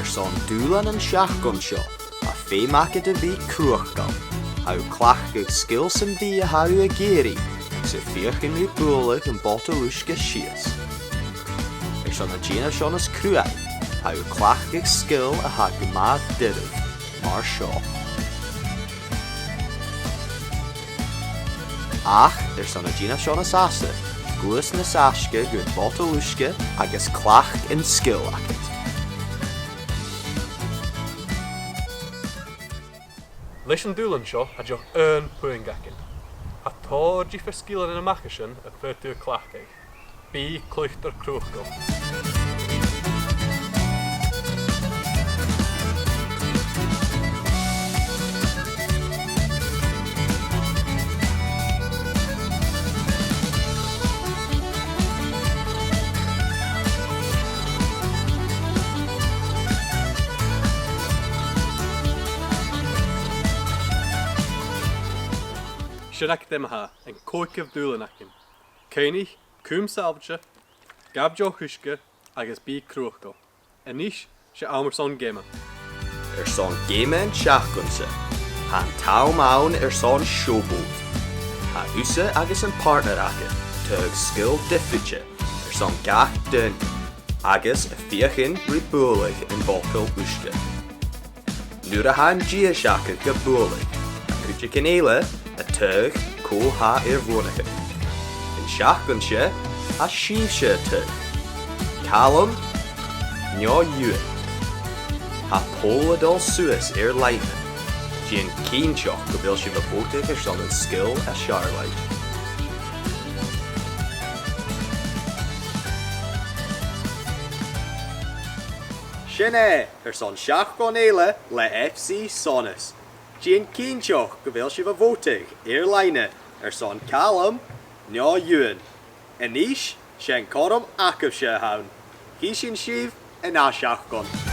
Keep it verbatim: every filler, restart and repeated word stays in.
Airson dùbhlan an t-seachdain seo, tha feum agad a bhith cruthachail. Tha thu a' cleachdadh sgil sam bith a tha thu ag iarraidh, 's a' feuchainn ri bualadh am botal uisge sìos. Airson na dìnnear seo nas cruaidhe, tha thu a' cleachdadh sgil a tha gu math doirbh, mar seo. Ach, airson na dìnnear seo nas fhasa, gluais nas fhaisge gun botal uisge agus cleachd an sgil agad. Leis an dùbhlan seo, tha dìreach aon phuing againn. Tha tòrr diofar sgilean a-mach à sin a tha thu a' cleachdadh. Bi cluicheadair cruthachail. Sin agaibh e ma-thà, an còigeamh dùbhlan againn. Cuimhnich, cùm sàbhailte, gabh deoch uisge agus bi cruthachail. A-nis, 's e àm airson geama. Airson geama an t-seachdain-sa, tha an t-àm ann airson Showboat. Tha thusa agus am partner agad a' taghadh sgil diofraichte airson gach duine, agus a' feuchainn ri bualadh am botal uisge. Nuair a tha an dithis agad ga bualadh, tha cuideigin eile a' taghadh cò tha air buannachadh. An t-seachdain-sa, tha sibhse a' taghadh. Calum no Ewan. Tha poll a' dol suas air-loidhne. Dèan cinnteach gu bheil sibh a' bhòtadh airson an sgil as fheàrr leibh. Sin e, airson seachdain eile le F C Sonas. Dèan cinnteach gu bheil sibh a' bhòtadh air-loidhne airson Calum no Ewan. A-nis, 's e an cothrom agaibhse a th' ann. Chì sinn sibh an ath sheachdain.